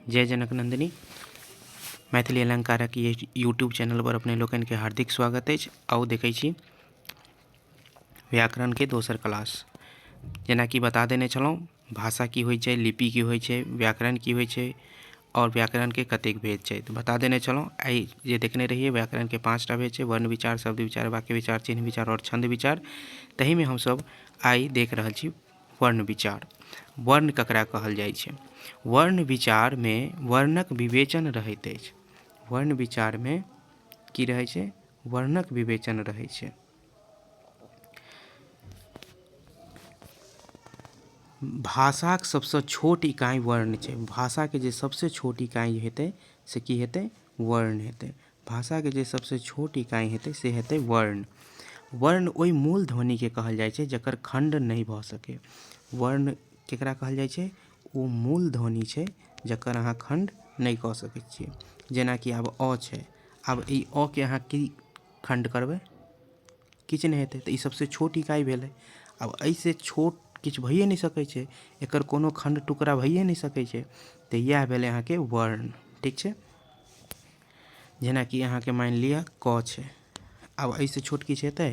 जय जनक नंदिनी। मैथिली अलंकारक ये यूट्यूब चैनल पर अपने लोकनि के हार्दिक स्वागत अछि। आउ देखै छी व्याकरण के दोसर क्लास। जेनाकि बता देने छलहुँ भाषा की होइ छै, लिपि की होइ छै, व्याकरण की होइ छै और व्याकरण के कतेक भेद छै, तऽ बता देने छलहुँ। आइ जे देखने रहियै व्याकरण के 5टा भेद छै, वर्ण विचार, शब्द विचार, वाक्य विचार, चिन्ह विचार और छंद विचार। तहीमे हमसब आइ देख रहल छी वर्ण विचार। वर्ण ककरा कहल जाइ छै? वर्ण विचारमे वर्णक विवेचन रहैत अछि। वर्ण विचारमे की रहै छै? वर्णक विवेचन रहै छै। भाषाक सबसँ छोट इकाइ वर्ण छै। भाषाके जे सबसँ छोट इकाइ हेतै से की हेतै? वर्ण हेतै। भाषाके जे सबसँ छोट इकाइ हेतै से हेतै वर्ण। वर्ण ओहि मूल ध्वनिके कहल जाइ छै जकर खण्ड नहि भऽ सकै। वर्ण केकरा कहल जाइ छै? ओ मूल ध्वनि छै जकर अहाँ खण्ड नहि कऽ सकै छियै। जेनाकि आब अ छै, आब ई अ के अहाँ की खण्ड करबै? किछु नहि हेतै। तऽ ई सबसँ छोट इकाइ भेलै। आब एहिसँ छोट किछु भइए नहि सकै छै, एकर कोनो खण्ड टुकड़ा भइए नहि सकै छै। तऽ इएह भेलै अहाँके वर्ण। ठीक छै, जेनाकि अहाँके मानि लिअ क छै, आब एहिसँ छोट किछु हेतै?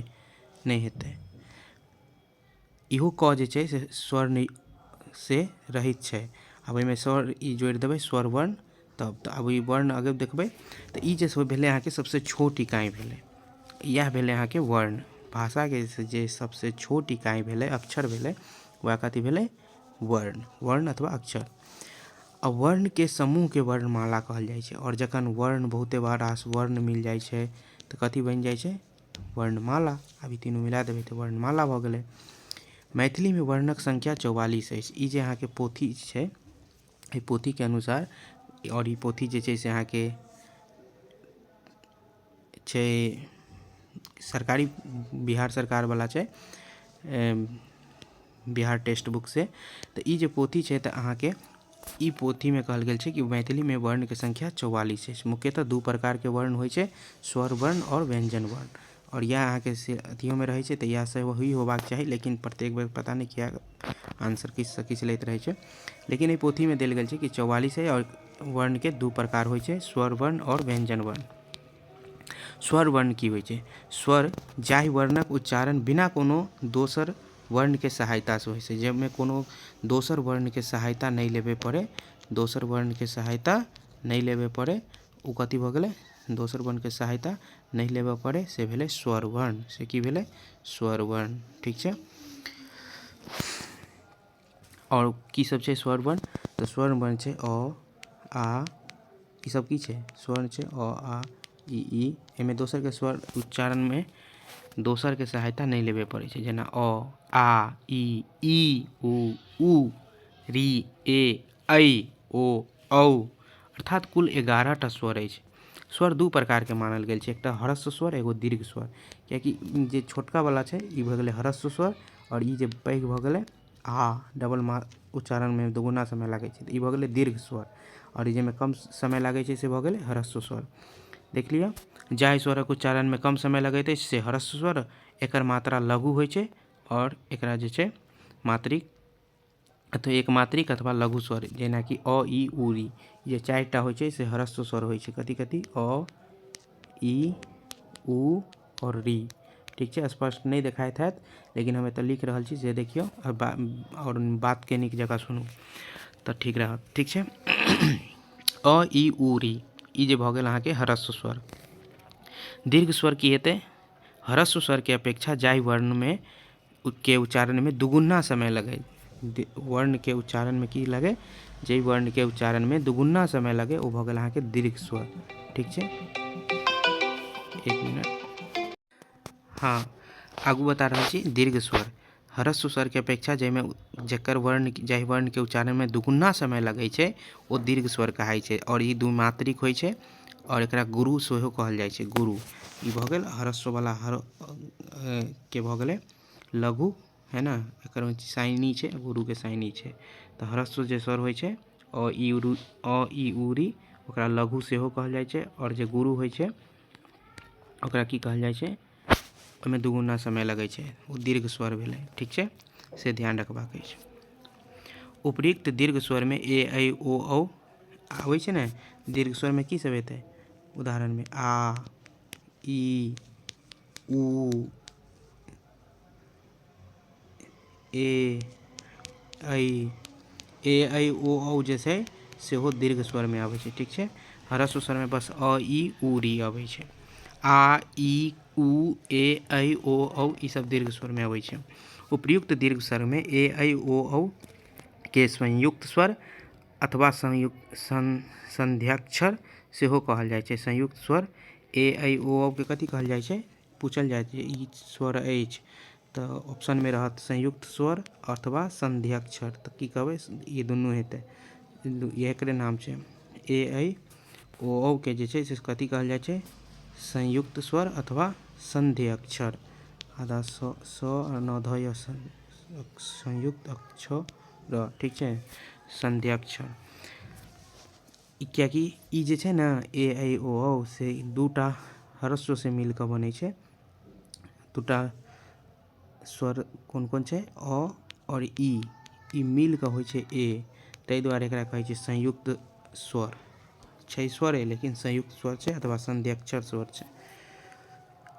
नहि हेतै। इहो क जे छै से स्वर्ण से रहित छै। आब एहिमे स्वर ई जोड़ि देबै, स्वर वर्ण, तब तऽ आब ई वर्ण अगर देखबै तऽ ई जे भेलै अहाँके सबसँ छोट इकाइ भेलै। इएह भेलै अहाँके वर्ण। भाषाके जे सबसँ छोट इकाइ भेलै, अक्षर भेलै, वएह कथी भेलै? वर्ण। वर्ण अथवा अक्षर। आ वर्णके समूहके वर्णमाला कहल जाइ छै। आओर जखन वर्ण बहुते रास वर्ण मिल जाइ छै तऽ कथी बनि जाइ छै? वर्णमाला। आब ई तीनू मिला देबै तऽ वर्णमाला भऽ गेलै। मैथिलीमे वर्णक संख्या 44 अछि। ई जे अहाँके पोथी छै, एहि पोथीके अनुसार, आओर ई पोथी जे छै से अहाँके छै सरकारी, बिहार सरकारवला छै, बिहार टेक्स्ट बुक से। तऽ ई जे पोथी छै तऽ अहाँके ई पोथीमे कहल गेल छै कि मैथिलीमे वर्णके संख्या 44 अछि। मुख्यतः 2 प्रकारके वर्ण होइ छै, स्वर वर्ण आओर व्यंजन वर्ण। आओर इएह अहाँके से अथियोमे रहै छै, तऽ इएह सब वही होबाक चाही, लेकिन प्रत्येक बेर पता नहि किया आंसर किछुसँ किछु लैत रहै छै। लेकिन एहि पोथीमे देल गेल छै कि 44 है आओर वर्णके 2 प्रकार होइ छै, स्वर वर्ण आओर व्यंजन वर्ण। स्वर वर्ण की होइ छै? स्वर जाहि वर्णक उच्चारण बिना कोनो दोसर वर्णके सहायतासँ होइ छै, जाहिमे कोनो दोसर वर्णके सहायता नहि लेबे पड़ै, दोसर वर्णके सहायता नहि लेबे पड़ै, ओ कथी भऽ गेलै? दोसर वर्णके सहायता नहि लेबऽ पड़ै, से भेलै स्वर वर्ण। से की भेलै? स्वर वर्ण। ठीक छै, आओर की सब छै स्वर वर्ण? तऽ स्वर वर्ण छै अ, आ, ई सब की छै? स्वर्ण छै, अ, आ, इ, ई। एहिमे दोसरके स्वर उच्चारणमे दोसरके सहायता नहि लेबे पड़ै छै, जेना अ, आ, इ, ई, उ, ऊ, री, ए, ऐ, ओ, औ, अर्थात कुल 11टा स्वर अछि। स्वर 2 प्रकारके मानल गेल छै, एकटा ह्रस्व स्वर, एगो दीर्घ स्वर। कियाकि जे छोटका वाला छै ई भऽ गेलै ह्रस्व स्वर, आओर ई जे पैघ भऽ गेलै आ डबल मा उच्चारणमे दुगुना समय लागै छै, तऽ ई भऽ गेलै दीर्घ स्वर। आओर ई जाहिमे कम समय लागै छै से भऽ गेलै ह्रस्व स्वर। देख लिअ, जाहि स्वरक उच्चारणमे कम समय लगैत अछि से ह्रस्व स्वर, एकर मात्रा लघु होइ छै, आओर एकरा जे छै मात्रिक अथवा एकमात्रिक अथवा लघु स्वर, जेनाकि अ, इ, उ, ऋ, जे 4टा होइ छै से ह्रस्व स्वर होइ छै। कथी कथी? अ, इ, उ आओर ऋ। ठीक छै, स्पष्ट नहि देखाइत हैत, लेकिन हम एतऽ लिख रहल छी से देखियौ आओर बातके नीक जकाँ सुनू तऽ ठीक रहत। ठीक छै, अ, इ, उ, ऋ, ई जे भऽ गेल अहाँके ह्रस्व स्वर। दीर्घ स्वर की हेतै? ह्रस्व स्वरके अपेक्षा जाहि वर्णमे के उच्चारणमे दुगुना समय लगै, वर्णके उच्चारणमे की लगै? जाहि वर्णके उच्चारणमे दुगुना समय लगै ओ भऽ गेल अहाँके दीर्घ स्वर। ठीक छै, एक मिनट, हाँ आगू बता रहल छी। दीर्घ स्वर ह्रस्व स्वरके अपेक्षा जाहिमे जकर वर्ण जाहि वर्णके उच्चारणमे दुगुना समय लगै छै ओ दीर्घ स्वर कहाइ छै, आओर ई द्विमात्रिक होइ छै, आओर एकरा गुरु सेहो कहल जाइ छै, गुरु। ई भऽ गेल ह्रस्ववला हर के भऽ गेलै लघु, है ने, एकर साइनी छै, गुरुके साइनी छै। तऽ ह्रस्व जे स्वर होइ छै अ, इ, उ, अ, इ, उ, ऋ, ओकरा लघु सेहो कहल जाइ छै, आओर जे गुरु होइ छै ओकरा की कहल जाइ छै? ओहिमे दुगुना समय लगै छै, ओ दीर्घ स्वर भेलै। ठीक छै, से ध्यान रखबाक अछि। उपयुक्त दीर्घ स्वरमे ए, ऐ, ओ, औ आबै छै ने। दीर्घ स्वरमे की सब हेतै? उदाहरणमे आ, इ, उ, ए, ऐ, ए, ऐ, ओ, औ जे छै सेहो दीर्घ स्वरमे आबै छै। ठीक छै, ह्रस्व स्वरमे बस अ, इ, उ, ऋ अबै छै। आ, इ, उ, ए, ऐ, ओ, औ ई सब दीर्घ स्वरमे अबै छै। उपयुक्त दीर्घ स्वरमे ए, ऐ, ओ, औ के संयुक्त स्वर अथवा संयुक्त संध्याक्षर सेहो कहल जाइ छै। संयुक्त स्वर ए, ऐ, ओ, औ के कथी कहल जाइ छै? पूछल जाइ छै ई स्वर अछि तऽ ऑप्शनमे रहत संयुक्त स्वर अथवा संध्याक्षर, तऽ की कहबै? ई दुनू हेतै, एकरे नाम छै। ए, ऐ, ओ, औ के जे छै से कथी कहल जाइ छै? संयुक्त स्वर अथवा संध्याक्षर। आधा स, स आ न ध य, संयुक्त अक्षर, ठीक छै, संध्याक्षर। किएकि ई जे छै ने ए, ऐ, ओ, औ से दूटा ह्रस्व से मिल कऽ बनै छै। दूटा स्वर कोन कोन छै? अ आओर ई, ई मिल कऽ होइ छै ए, ताहि दुआरे एकरा कहै छै संयुक्त स्वर छै। स्वरे लेकिन संयुक्त स्वर छै अथवा संध्याक्षर स्वर छै।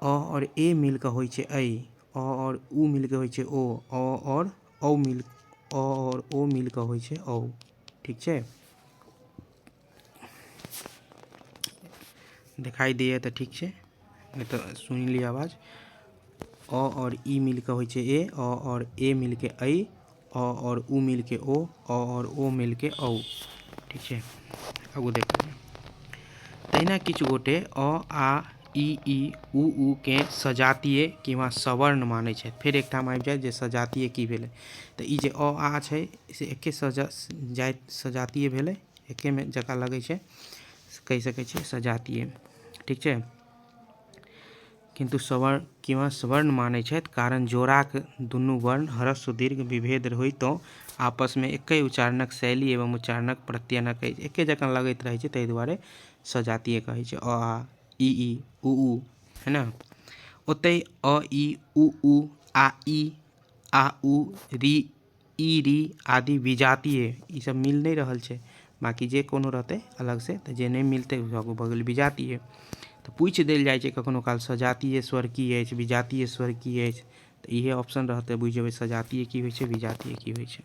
अ आओर ए मिल कऽ होइ छै ऐ, अ आओर उ मिल कऽ होइ छै ओ, अ आओर औ मिल, अ आओर ओ मिल कऽ होइ छै औ। ठीक छै, देखाई दैए तऽ ठीक छै, नहि तऽ सुनि लिअ आवाज। अ आओर ई मिल कऽ होइ छै ए, अ आओर ए मिल कऽ ऐ, अ आओर उ मिल कऽ ओ, अ आओर ओ मिल कऽ औ। ठीक छै, आगू देखल जाय। तहिना किछु गोटे अ, आ, इ, ई, उ, ऊ के सजातीय किंवा सवर्ण मानै छथि। फेर एकठाम आबि जायत जे सजातीय की भेलै, तऽ ई जे अ, आ छै से एके सजातीय भेलै, एकेमे जकाँ लगै छै, कहि सकै छियै सजातीय। ठीक छै, किन्तु सवर्ण किंवा सवर्ण मानै छथि, कारण जोड़ाक दुनू वर्ण ह्रस्व दीर्घ विभेद होइतो आपसमे एके उच्चारणक शैली एवं उच्चारणक प्रत्ययनक अछि, एके जकाँ लगैत रहै छै, ताहि दुआरे सजातीय कहै छै। अ, आ, इ, ई, उ, ऊ, है ने। ओतहि अ, इ, उ, ऊ, आ, इ, आ, उ, ऋ, इ, ऋ आदि विजातीय, ई सब मिल नहि रहल छै, बाँकी जे कोनो रहतै अलगसँ, तऽ जे नहि मिलतै ओ भऽ गेल विजातीय। तऽ पूछि देल जाइ छै कखनो काल सजातीय स्वर की अछि, विजातीय स्वर की अछि, तऽ इहे ऑप्शन रहतै, बुझि जेबै सजातीय की होइ छै, विजातीय की होइ छै।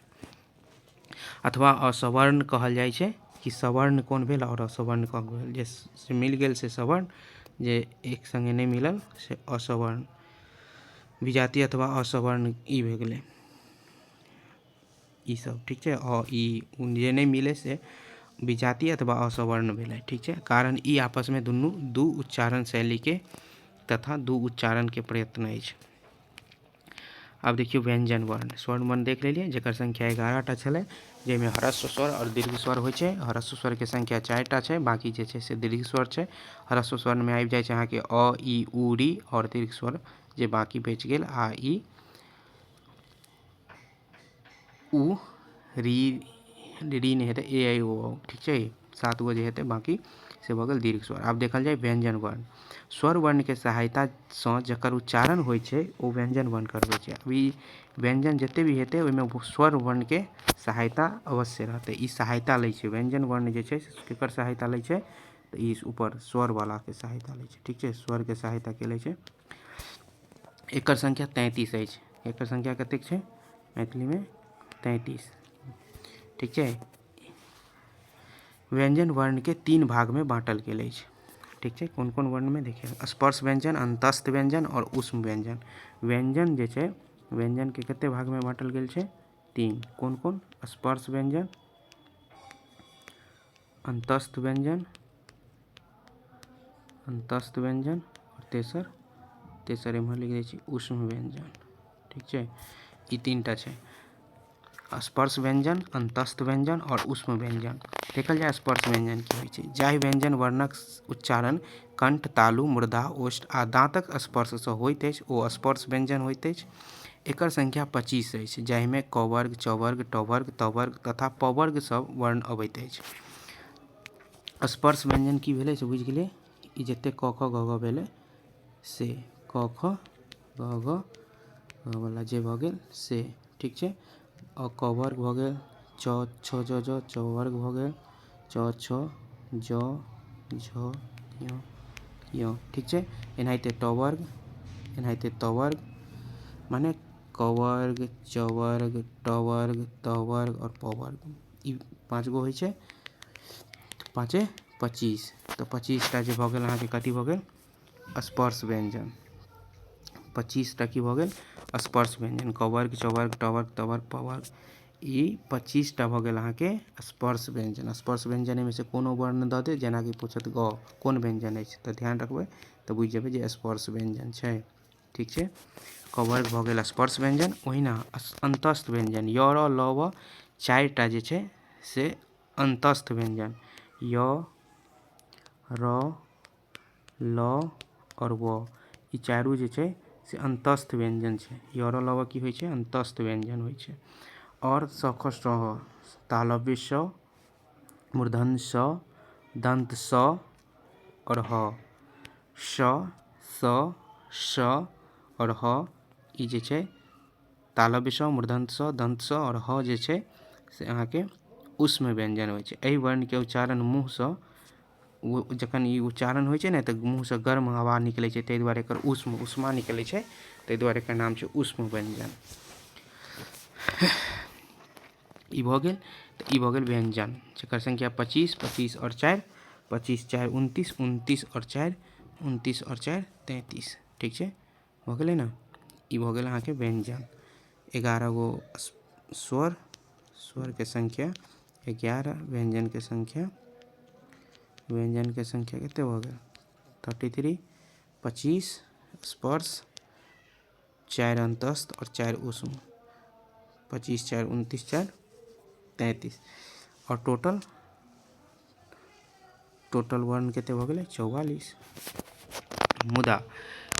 अथवा असवर्ण कहल जाइ छै कि सवर्ण कोन भेल आओर असवर्ण कोन भेल, जे से मिल गेल से सवर्ण, जे एक सङ्गे नहि मिलल से असवर्ण, विजातीय अथवा असवर्ण ई भऽ गेलै ई सब। ठीक छै, अ, ई, उ जे नहि मिले से विजातीय अथवा असवर्ण भेलै। ठीक छै, कारण ई आपसमे दुनू दू उच्चारण शैलीके तथा दू उच्चारणके प्रयत्न अछि। आब देखियौ व्यंजन वर्ण। स्वर्ण वर्ण देख लेलियै, जकर संख्या 11 टा छलै, जाहिमे ह्रस्व स्वर आओर दीर्घ स्वर होइ छै। ह्रस्व स्वरके संख्या 4 टा छै, बाँकी जे छै से दीर्घ स्वर छै। ह्रस्व स्वरमे आबि जाइ छै अहाँके अ, इ, उ, ऋ, आओर दीर्घ स्वर जे बाँकी बचि गेल आ, इ, उ, ऋ, ऋ नहि हेतै, ए, ऐ, ओ, औ। ठीक छै, 7 गो जे हेतै बाँकी से भऽ गेल दीर्घ स्वर। आब देखल जाय व्यंजन वर्ण। स्वर वर्णके सहायतासँ जकर उच्चारण होइ छै ओ व्यंजन वर्ण करबै छै। अब ई व्यंजन जते भी हेतै ओहिमे स्वर वर्णके सहायता अवश्य रहतै, ई सहायता लै छै। व्यंजन वर्ण जे छै से केकर सहायता लै छै? तऽ ई ऊपर स्वरवालाके सहायता लै छै। ठीक छै, स्वरके सहायता के लै छै। एकर संख्या 33 अछि। एकर संख्या कतेक छै मैथिलीमे? 33। ठीक छै, व्यंजन वर्णके 3 भागमे बाँटल गेल अछि। ठीक छै, कोन कोन वर्णमे देखियौ, स्पर्श व्यंजन, अंतस्थ व्यंजन आओर ऊष्म व्यंजन। व्यंजन जे छै, व्यंजनके कते भागमे बाँटल गेल छै? 3। कोन कोन? स्पर्श व्यंजन, अंतस्थ व्यंजन, अंतस्थ व्यंजन आओर तेसर, तेसर एम्हर लिख दै छी ऊष्म व्यंजन। ठीक छै, ई 3 टा छै, स्पर्श व्यंजन, अंतस्थ व्यंजन आओर ऊष्म व्यंजन। देखल जाय स्पर्श व्यंजन की होइ छै। जाहि व्यंजन वर्णक उच्चारण कंठ, तालु, मूर्धा, ओष्ठ आ दाँतक स्पर्शसँ होइत अछि ओ स्पर्श व्यंजन होइत अछि। एकर संख्या 25 अछि, जाहिमे क वर्ग, च वर्ग, ट वर्ग, त वर्ग तथा प वर्ग सब वर्ण अबैत अछि। स्पर्श व्यंजन की भेलै से बुझि गेलियै। ई जते क, ख, ग, घ भेलै से क, ख, ग, घ, घ वाला जे भऽ गेल से। ठीक छै, अ क वर्ग भऽ गेल, च, छ, ज, ज, च वर्ग भऽ गेल, च छ ज झ ञ य। ठीक छै, एनाहिते ट वर्ग, एनाहिते त वर्ग, माने क वर्ग, च वर्ग, ट वर्ग, त वर्ग आओर प वर्ग, ई 5 गो होइ छै। 5 25, तऽ 25टा जे भऽ गेल अहाँके कथी भऽ गेल? स्पर्श व्यंजन। 25टा की भऽ गेल? स्पर्श व्यंजन। क वर्ग, च वर्ग, ट वर्ग, त वर्ग, प वर्ग, ई 25टा भऽ गेल अहाँके स्पर्श व्यंजन। स्पर्श व्यंजन एहिमे से कोनो वर्ण दऽ देत, जेनाकि पूछत ग कोन व्यंजन अछि, तऽ ध्यान रखबै तऽ बुझि जेबै जे स्पर्श व्यंजन छै। ठीक छै, क वर्ग भऽ गेल स्पर्श व्यंजन। ओहिना अंतस्थ व्यंजन य र ल व, 4टा जे छै से अंतस्थ व्यंजन, य र ल आओर व, ई चारू जे छै से अंतस्थ व्यंजन छै। य र ल व की होइ छै? अंतस्थ व्यंजन होइ छै। आओर स ख स ह, तालव्य स, मूर्धन्य स, दंत स आओर ह, स स स आओर ह, ई जे छै तालव्य स, मूर्धन्य स, दंत स आओर ह जे छै से अहाँके ऊष्म व्यंजन होइ छै। एहि वर्णके उच्चारण मुँहसँ, जखन ई उच्चारण होइ छै ने तऽ मुँहसँ गर्म हवा निकलै छै, ताहि दुआरे एकर ऊष्म, ऊष्मा निकलै छै, ताहि दुआरे एकर नाम छै ऊष्म व्यंजन। ई भऽ गेल, तऽ ई भऽ गेल व्यंजन जकर संख्या 25, 25 आओर 4, 25 4 29, 29 आओर 4, 29 आओर 4 33। ठीक छै, भऽ गेलै ने। ई भऽ गेल अहाँके व्यंजन। 11 गो स्वर, स्वरके संख्या 11, व्यंजनके संख्या, व्यंजनके संख्या कते भऽ गेल? 33, 25 स्पर्श, 4 अंतस्थ आओर 4 ऊष्म, 25 4 29 4 33, आओर टोटल, टोटल वर्ण कते भऽ गेलै? 44। मुदा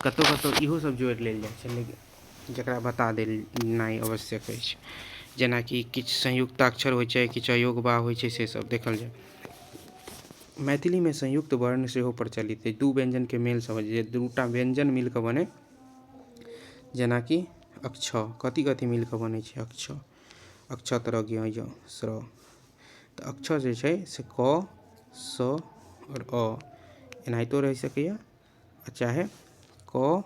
कतहु कतहु इहो सब जोड़ि लेल जाइ छै, लेकिन जकरा बता देनाइ आवश्यक अछि, जेनाकि किछु संयुक्ताक्षर होइ छै, किछु अयोगवाह होइ छै, से सब देखल जाय। मैथिलीमे संयुक्त वर्ण सेहो प्रचलित अछि, 2 व्यंजनके मेलसँ होइ छै, जे 2टा व्यंजन मिलकऽ बने, जेनाकि अक्ष, कथी कथी मिलकऽ बनै छै? अक्ष, अक्ष तर ज्ञ य स्र, तऽ अक्ष जे छै से क स आओर अ एनाहितो रहि सकैए, आ चाहे क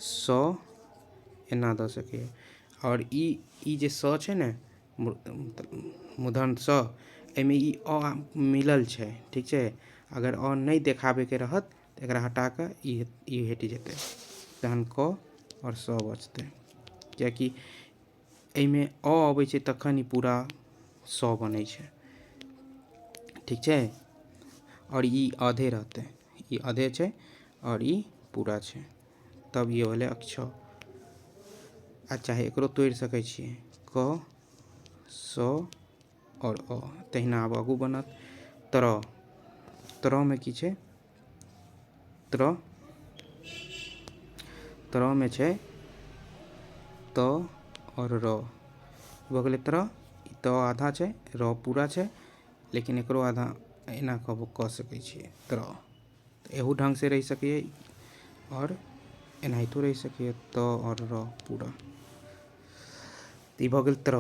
स एना दऽ सकैए। आओर ई जे स छै ने, मूर्धन्य स, एहिमे ई अ मिलल छै। ठीक छै, अगर अ नहि देखाबैके रहत तऽ एकरा हटा कऽ ई हटि जेतै, तहन क आओर स बचतै, कियाकि एहिमे अ अबै छै तखन ई पूरा स बनै छै। ठीक छै, आओर ई आधे रहतै, ई आधे छै आओर ई पूरा छै, तब ई भेलै अक्ष। आ चाहे एकरो तोड़ि सकै छियै, क स आओर अ, तहिना आब आगू बनत त्र। त्र मे की छै? त्र, त्र मे छै त आओर र, भऽ गेलै त्र। ई त आधा छै, र पूरा छै, लेकिन एकरो आधा एना कऽ सकै छियै त्र, तऽ एहू ढङ्गसँ रहि सकैए आओर एनाहितो रहि सकैए, त आओर र पूरा। तऽ ई भऽ गेल त्र।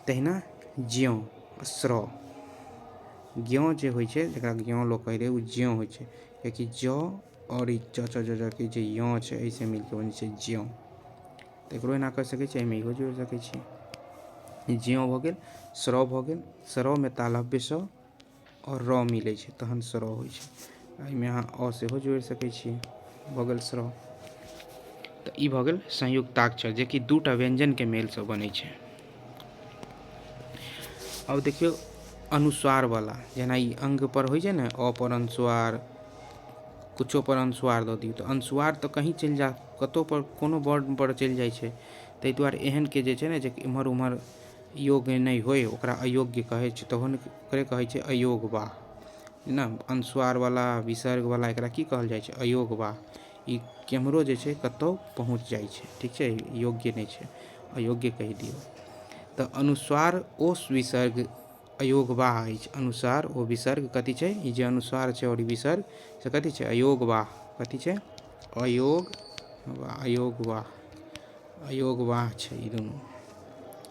तहिना ज्यों स्र, ज्ञ जे होइ छै, जकरा ज्ञ लोक कहै छै, ओ ज्यों होइ छै, कियाकि ज आओर ई च च ज ज के जे य छै, एहिसँ मिलके बनै छै ज्यों। तऽ एकरो एना कऽ सकै छियै, एहिमे इहो जोड़ि सकै छियै। ज्यों भऽ गेल, स्र भऽ गेल, स्रमे तालव्य स आओर र मिलै छै तहन स्र होइ छै, एहिमे अहाँ अ सेहो जोड़ि सकै छियै, भऽ गेल स्र। तऽ ई भऽ गेल संयुक्ताक्षर, जेकि 2टा व्यंजनके मेलसँ बनै छै। अब देखियौ अनुस्वार वाला, जेना ई अंग पर होइ छै ने, अ पर अनुस्वार, कुछो पर अनुस्वार दऽ दियौ तऽ अनुस्वार तऽ कहीं चलि जा, कतहु पर कोनो वर्ण पर चलि जाइ छै, ताहि दुआरे एहनके जे छै ने जे एम्हर ओम्हर योग्य नहि होइ, ओकरा अयोग्य कहै छै, तहन ओकरे कहै छै अयोगवाह ने। अनुस्वारवला, विसर्गवला, एकरा की कहल जाइ छै? अयोगवाह। ई केम्हरो जे छै कतहु पहुँच जाइ छै। ठीक छै, योग्य नहि छै, अयोग्य कहि दियौ। तऽ अनुस्वार ओ विसर्ग अयोगवाह अछि। अनुस्वार ओ विसर्ग कथी छै? ई जे अनुस्वार छै आओर विसर्ग से कथी छै? अयोगवाह। कथी छै? अयोग, अयोगवाह, अयोगवाह छै ई दुनू।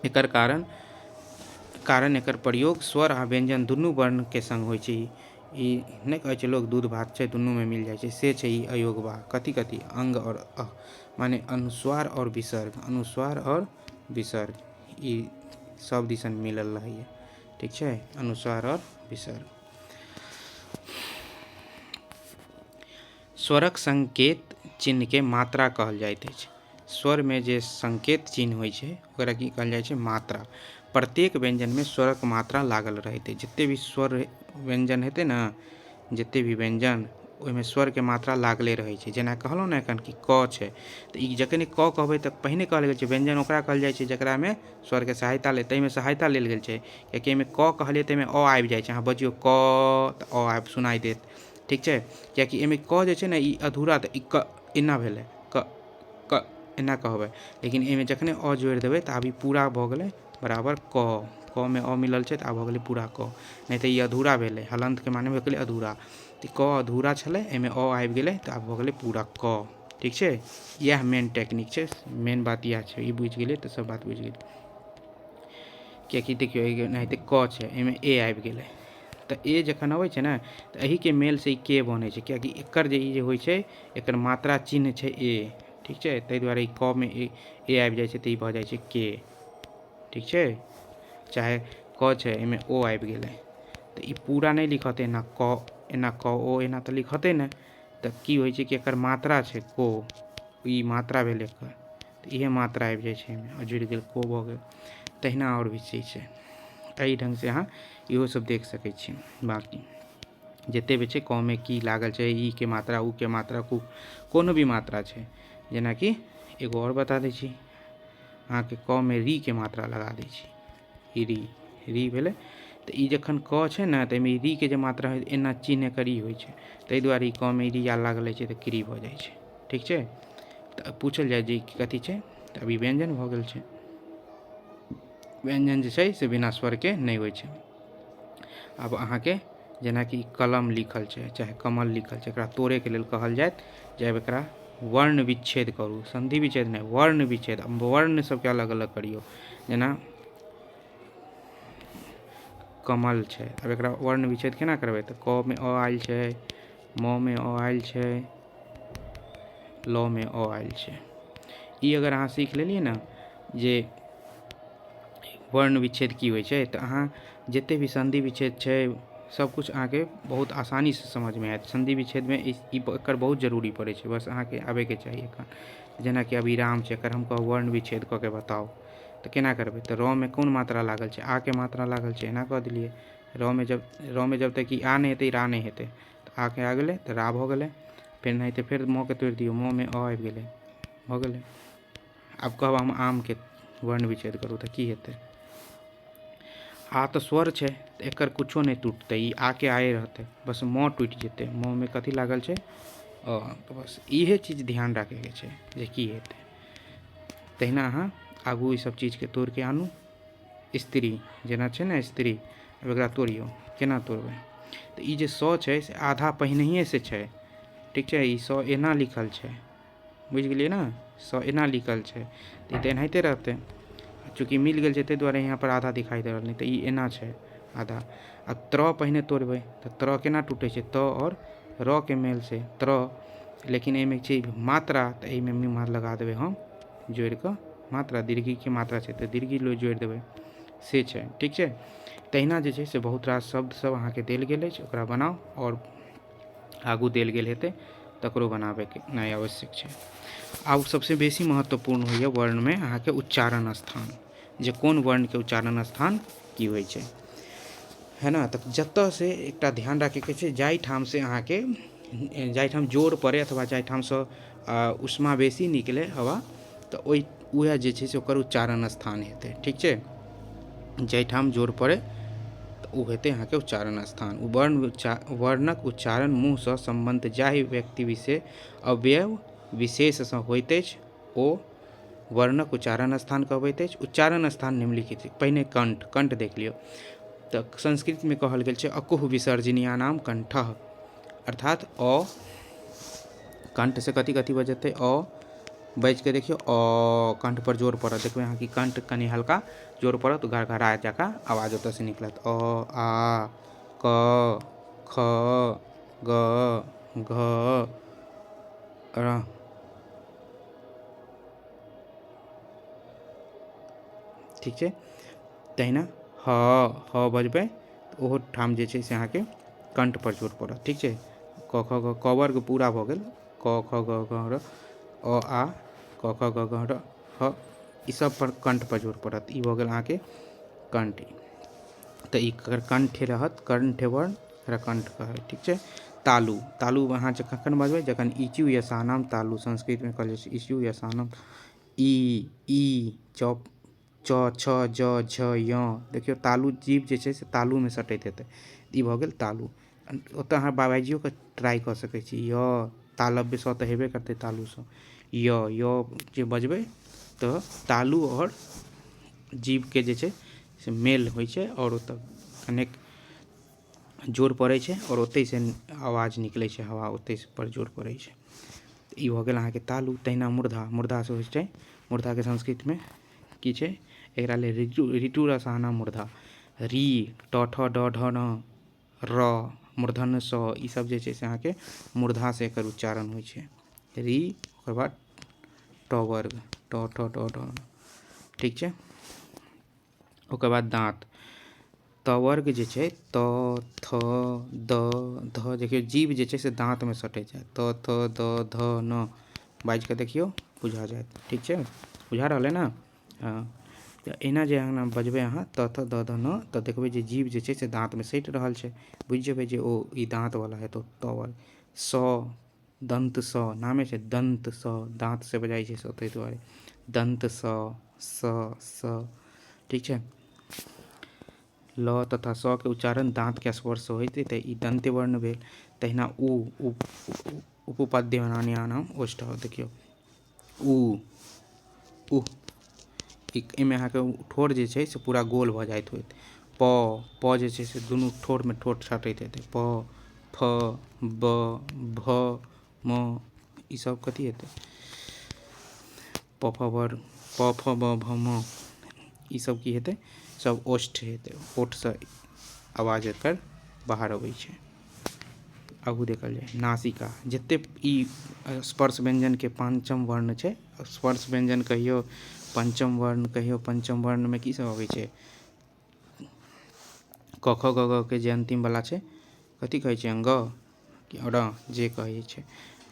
एकर कारण कारण एकर प्रयोग स्वर आ व्यञ्जन दुनू वर्णके सङ्ग होइ छै। ई नहि कहै छै लोक दूध भात छै, दुनूमे मिल जाइ छै, से छै ई अयोगवाह। कथी कथी? अंग आओर अ, माने अनुस्वार आओर विसर्ग, अनुस्वार आओर विसर्ग, ई सब दिसन मिलल रहैए। ठीक छै, अनुस्वार आओर विसर्ग। स्वरक संकेत चिन्हके मात्रा कहल जाइत अछि। स्वरमे जे संकेत चिन्ह होइ छै ओकरा की कहल जाइ छै? मात्रा। प्रत्येक व्यञ्जनमे स्वरक मात्रा लागल रहैत अछि। जते भी स्वर व्यञ्जन हेतै ने, जते भी व्यञ्जन, ओहिमे स्वरके मात्रा लागले रहै छै। जेना कहलहुँ ने एखन कि क छै, तऽ ई जखन क कहबै तऽ पहिने कहल गेल छै व्यञ्जन ओकरा कहल जाइ छै जकरामे स्वरके सहायता ले, ताहिमे सहायता लेल गेल छै, कियाकि एहिमे क कहलियै तऽ एहिमे अ आबि जाइ छै। अहाँ बजियौ क तऽ अ आबि सुनाइ देत। ठीक छै, कियाकि एहिमे क जे छै ने ई अधूरा, तऽ ई क एना भेलै, क क एना कहबै, लेकिन एहिमे जखने अ जोड़ि देबै तऽ आब ई पूरा भऽ गेलै बराबर क, क मे अ मिलल छै तऽ आब भऽ गेलै पूरा क, नहि तऽ ई अधूरा भेलै। हलन्तके माने भऽ गेलै अधूरा, तऽ क अधूरा छलै, एहिमे अ आबि गेलै तऽ आब भऽ गेलै पूरा क। ठीक छै, इएह मेन टेक्निक छै, मेन बात इएह छै। ई बुझि गेलियै तऽ सब बात बुझि गेलियै। कियाकि देखियौ एनाहिते क छै, एहिमे ए आबि गेलै, तऽ ए जखन अबै छै ने तऽ एहिके मेलसँ ई के बनै छै, कियाकि एकर जे ई जे होइ छै एकर मात्रा चिन्ह छै ए। ठीक छै, ताहि दुआरे ई क मे ए, ए आबि जाइ छै तऽ ई भऽ जाइ छै के। ठीक छै, चाहे क छै एहिमे ओ आबि गेलै तऽ ई पूरा नहि लिखतै एना क, एना क ओ एना तऽ लिखतै नहि, तऽ की होइ छै कि एकर मात्रा छै को, ई मात्रा भेलै एकर, तऽ इहे मात्रा आबि जाइ छै एहिमे आ जुड़ि गेल को भऽ गेल। तहिना आओर भी चीज छै, एहि ढङ्गसँ अहाँ इहो सब देख सकै छी। बाँकी जते भी छै क मे की लागल छै, ई के मात्रा, उ के मात्रा, कु, कोनो भी मात्रा छै। जेनाकि एगो आओर बता दै छी अहाँके, क मे री के मात्रा लगा दै छी, ई री, री भेलै। तऽ ई जखन क छै ने तऽ एहिमे री के जे मात्रा होइ एना चिन्ह एकर ई होइ छै, ताहि दुआरे ई क मे री आ लागल रहै छै तऽ क्री भऽ जाइ छै। ठीक छै, तऽ पूछल जाय जे ई कथी छै, तऽ अभी व्यञ्जन भऽ गेल छै। व्यञ्जन जे छै से बिना स्वरके नहि होइ छै। आब अहाँके जेनाकि कलम लिखल छै चाहे कमल लिखल छै, एकरा तोड़ैके लेल कहल जायत जे आब एकरा वर्ण विच्छेद करू, सन्धि विच्छेद नहि, वर्ण विच्छेद। वर्ण सबके अलग अलग करियौ। जेना कमल छै, आब एकरा वर्ण विच्छेद केना करबै, तऽ क मे अ आयल छै, म मे अ आयल छै, ल मे अ आयल छै। ई अगर अहाँ सीख लेलियै ने जे वर्ण विच्छेद की होइ छै, तऽ अहाँ जते भी सन्धि विच्छेद छै सब किछु अहाँके बहुत आसानीसँ समझमे आयत। सन्धि विच्छेदमे ई एकर बहुत जरूरी पड़ै छै, बस अहाँके आबैके चाही एखन। जेनाकि अभी राम छै, एकर हम कहब वर्ण विच्छेद कऽ के बताउ तऽ केना करबै, तऽ र मे कोन मात्रा लागल छै, आ के मात्रा लागल छै, एना कऽ देलियै। र मे जब तक ई आ नहि हेतै, रा नहि हेतै, तऽ आ के आ गेलै तऽ रा भऽ गेलै। फेर एनाहिते फेर म के तोड़ि दियौ, म मे अ आबि गेलै, भऽ गेलै। आब कहब हम आमके वर्ण विच्छेद करू तऽ की हेतै, आ तऽ स्वर छै तऽ एकर कुछो नहि टूटतै, ई आ के आए रहतै, बस म टूटि जेतै। म मे कथी लागल छै, अ, तऽ बस इहे चीज ध्यान राखैके छै जे की हेतै। तहिना अहाँ आगू ई सब चीजके तोड़िके आनू। स्त्री जेना छै ने स्त्री, आब एकरा तोड़ियौ, केना तोड़बै, तऽ ई जे स छै से आधा पहिनहिएसँ छै। ठीक छै, ई स एना लिखल छै, बुझि गेलियै ने, स एना लिखल छै तऽ ई तऽ एनाहिते रहतै। चूँकि मिल गेल छै ताहि दुआरे यहाँ पर आधा दिखाई दे रहल, नहि तऽ ई एना छै आधा। आ त्र पहिने तोड़बै तऽ त्र केना टूटै छै, त आओर र के मेल से त्र, लेकिन एहिमे छै मात्रा, तऽ एहिमे मीमा लगा देबै हम जोड़ि कऽ मात्रा, दीर्घीके मात्रा छै तऽ दीर्घी लो जोड़ि देबै, से छै। ठीक छै, तहिना जे छै से बहुत रास शब्द सब अहाँके देल गेल अछि, ओकरा बनाउ आओर आगू देल गेल हेतै तकरो बनाबैके नहि आवश्यक छै। आब सबसँ बेसी महत्वपूर्ण होइए वर्णमे अहाँके उच्चारण स्थान, जे कोन वर्णके उच्चारण स्थान की होइ छै, है ना। तऽ जतऽसँ एकटा ध्यान राखैके छै, जाहिठामसँ अहाँके जाहिठाम जोर पड़ै अथवा जाहिठामसँ उष्मा बेसी निकलै हवा, तऽ ओहि उएह जे छै से ओकर उच्चारण स्थान हेतै। ठीक छै, जाहिठाम जोर पड़ै तऽ ओ हेतै अहाँके उच्चारण स्थान। ओ वर्णक उच्चारण मुँहसँ सम्बन्ध जाहि व्यक्ति विशेष अवयव विशेषसँ होइत अछि ओ वर्णक उच्चारण स्थान कहबैत अछि। उच्चारण स्थान निम्नलिखित, पहिने कंठ, कंठ देख लियौ। तऽ संस्कृतमे कहल गेल छै अकुह विसर्जनीया नाम कंठः, अर्थात अ, कंठ से कथी कथी बजतै, अ बाजि कऽ देखियौ, अ, कण्ठ पर जोर पड़त। देखबै अहाँ कि कण्ठ कनि हल्का जोर पड़त, घरघरा जकाँ आवाज ओतऽसँ निकलत। अ, आ, क, ख, ग, घ, र। ठीक छै। तहिना ह, ह बजबै तऽ ओहो ठाम जे छै से अहाँके कण्ठ पर जोर पड़त। ठीक छै। क, ख, ग, क वर्ग पूरा भऽ गेल। क, ख, ग, घ, र, अ, आ, क, ख, ग, घ, र, ह, ई सब पर कण्ठ पर जोर पड़त। ई भऽ गेल अहाँके कण्ठ। तऽ ई कंठ रहत, कंठ वर्ण, एकरा कंठ कहै। ठीक छै। तालु, तालु अहाँ कखन बजबै? जखन इचु यशानाम तालु, संस्कृतमे कहल जाइ छै इचु यशानाम। ई, ई, च, च, छ, ज, झ, य। देखियौ तालु जीभ जे छै से तालुमे सटैत हेतै। ई भऽ गेल तालु। ओतऽ अहाँ बाबाजियोके ट्राइ कऽ सकै छी। य, तालव्य सँ तऽ हेबे करतै तालुसँ। य, य जे बजबै तऽ तालु आओर जीभके जे छै से मेल होइ छै आओर ओतऽ कनेक जोर पड़ै छै आओर ओतहिसँ आवाज निकलै छै, हवा ओतहि पर जोर पड़ै छै। ई भऽ गेल अहाँके तालु। तहिना मूर्धा, मूर्धासँ होइ छै, मूर्धाके संस्कृतमे की छै? एकरा लेल ऋतु, ऋतु रसाना मूर्धा। री, ट, ठ, ड, ढ, ण, र, मूर्धन्य स, ई सब जे छै से अहाँके मूर्धासँ एकर उच्चारण होइ छै। री, ओकर बाद ट वर्ग, ट, ठ, ड, ढ, ण। ठीक छै। ओकर बाद दाँत, त वर्ग जे छै, त, थ, द, ध। देखियौ जीभ जे छै से दाँतमे सटै छै। त, थ, द, ध, न, बाजि कऽ देखियौ, बुझा जायत। ठीक छै, बुझा रहल है ने? हँ। तऽ एना जे अहाँ बजबै अहाँ त, थ, द, ध, न, तऽ देखबै जे जीभ जे छै से दाँतमे सटि रहल छै। बुझि जेबै जे ओ ई दाँतवला हेतौ त वर्ग। स, दन्त स, नामे छै दन्त स, दाँतसँ बजाइ छै स, ताहि दुआरे दन्त स, स, स। ठीक छै। ल तथा स के उच्चारण दाँतके स्पर्शसँ होइत तऽ ई दन्त्य वर्ण भेल। तहिना उ, उपोपाद्यनाम ओष्ठ। देखियौ उ, उह, एहिमे अहाँके ठोर जे छै से पूरा गोल भऽ जाइत होइत। प, प जे छै से दुनू ठोरमे ठोर सटैत हेतै। प, फ, ब, भ, म, ई सब कथी हेतै? प, फ, वर, प, फ, ब, भ, म, ई सब की हेतै? सब ओष्ठ हेतै। ओठसँ आवाज एकर बाहर अबै छै। आगू देखल जाय, नासिका, जते ई स्पर्श व्यंजनके पाँचम वर्ण छै, स्पर्श व्यंजन कहियौ, पंचम वर्ण कहियौ। पंचम वर्णमे की सब अबै छै? क, ख, ग, घ के जे अंतिम वाला छै, कथी कहै छै? ग कि र, जे कहै छै।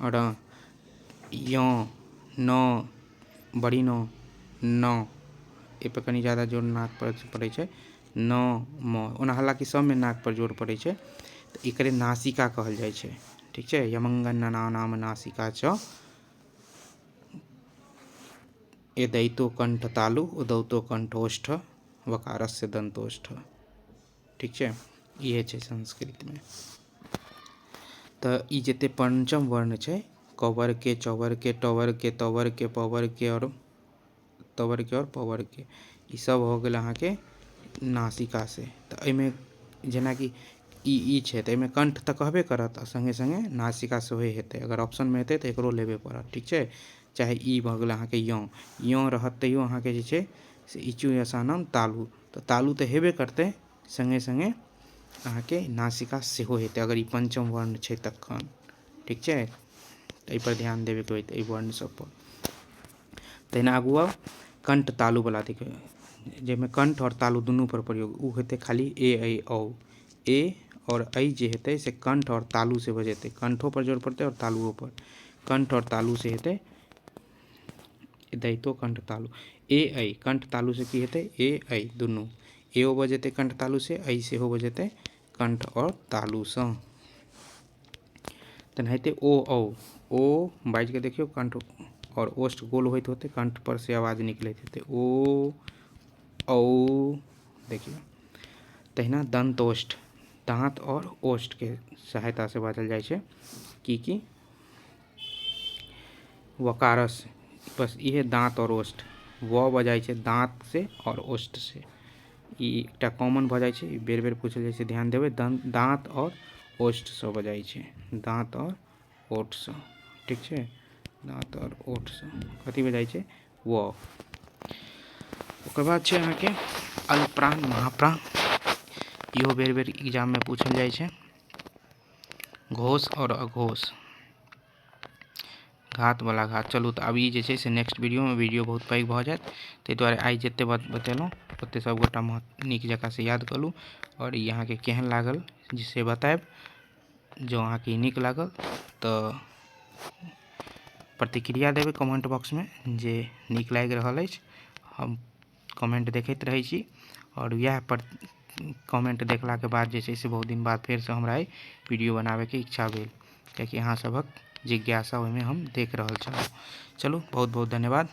र, य, न, बड़ी न, न, एहिपर कनि ज्यादा जोर नाक पर पड़ै छै। न, म, ओना हालाँकि सबमे नाक पर जोर पड़ै छै, तऽ एकरे नासिका कहल जाइ छै। ठीक छै। यमंगन नाम नासिका च, एदैतो कंठ तालु, उदौतो कंठोष्ठ, वकारस्य दंतोष्ठ। ठीक छै, इहे छै संस्कृतमे। तऽ ई जते पंचम वर्ण छै, क वर्ग के, च वर्ग के, ट वर्ग के, त वर्ग के, प वर्ग के आओर त वर्ग के आओर प वर्ग के, ई सब भऽ गेल अहाँके नासिका से। तऽ एहिमे जेनाकि ई ई छै तऽ एहिमे कंठ तऽ कहबे करत आ सङ्गे सङ्गे नासिका सेहो हेतै। अगर ऑप्शनमे हेतै तऽ एकरो लेबे पड़त। ठीक छै। चाहे ई भऽ गेल अहाँके यौ, यौ रहत तैयो अहाँके जे छै से इचु यसानम तालु, तऽ तालु तऽ हेबे करतै, सङ्गे सङ्गे अहाँके नासिका सेहो हेतै अगर ई पंचम वर्ण छै तखन। ठीक छै, तऽ एहिपर ध्यान देबेके होइत एहि वर्ण सब पर। तहिना आगू आउ, कंठ तालु वाला देखियौ, जाहिमे कंठ आओर तालु दुनू पर प्रयोग ओ हेतै खाली ए, ऐ, औ। ए आओर ऐ जे हेतै से कंठ आओर तालु से बजेतै, कंठो पर जोर पड़तै आओर तालुओ पर, कंठ आओर तालु से हेतै। दैतो कंठ तालु, ए ऐ, कंठ तालु से की हेतै? ए ऐ दुनू, एओ बजेतै कंठ तालु से, ऐ सेहो बजेतै कंठ आओर तालुसँ। तेनाहिते ओ, औ, ओ बाजि कऽ देखियौ, कंठ आओर ओष्ठ गोल होइत होतै, कंठ पर से आवाज निकलैत हेतै, ओ, औ। देखियौ तहिना दंतोष्ठ, दाँत आओर ओष्ठके सहायतासँ बाजल जाइ छै। की की वकारस, बस इहे दाँत आओर ओष्ठ, व बजाइ छै दाँत से आओर ओष्ठ से। ई एकटा कॉमन भऽ जाइ छै, ई बेर बेर पूछल जाइ छै, ध्यान देबै। दाँत आओर ओष्ठसँ बजाइ छै, दाँत आओर ओठसँ। ठीक छै। दाँत आओर ओठसँ कथी बुझाइ छै व। ओकर बाद छै अहाँके अल्पप्राण महाप्राण, इहो बेर बेर एग्जाममे पूछल जाइ छै। घोष आओर अघोष, घातवला घात। चलू तऽ आब ई जे छै से नेक्स्ट वीडियोमे, वीडियो बहुत पैघ भऽ जायत, ताहि दुआरे आइ जतेक बात बतेलहुँ ओतेक सभगोटा नीक जकाँसँ याद कऽ लू। आओर ई अहाँके केहन लागल से बतायब। जँ अहाँके ई नीक लागल तऽ प्रतिक्रिया देबै कमेन्ट बॉक्समे जे नीक लागि रहल अछि। हम कमेन्ट देखैत रहै छी आओर इएह पर कमेन्ट देखलाके बाद जे छै से बहुत दिन बाद फेरसँ हमरा ई वीडियो बनाबैके इच्छा भेल, कियाकि अहाँ सभक जिज्ञासा ओहिमे हम देख रहल छलहुँ। चलू, बहुत बहुत धन्यवाद।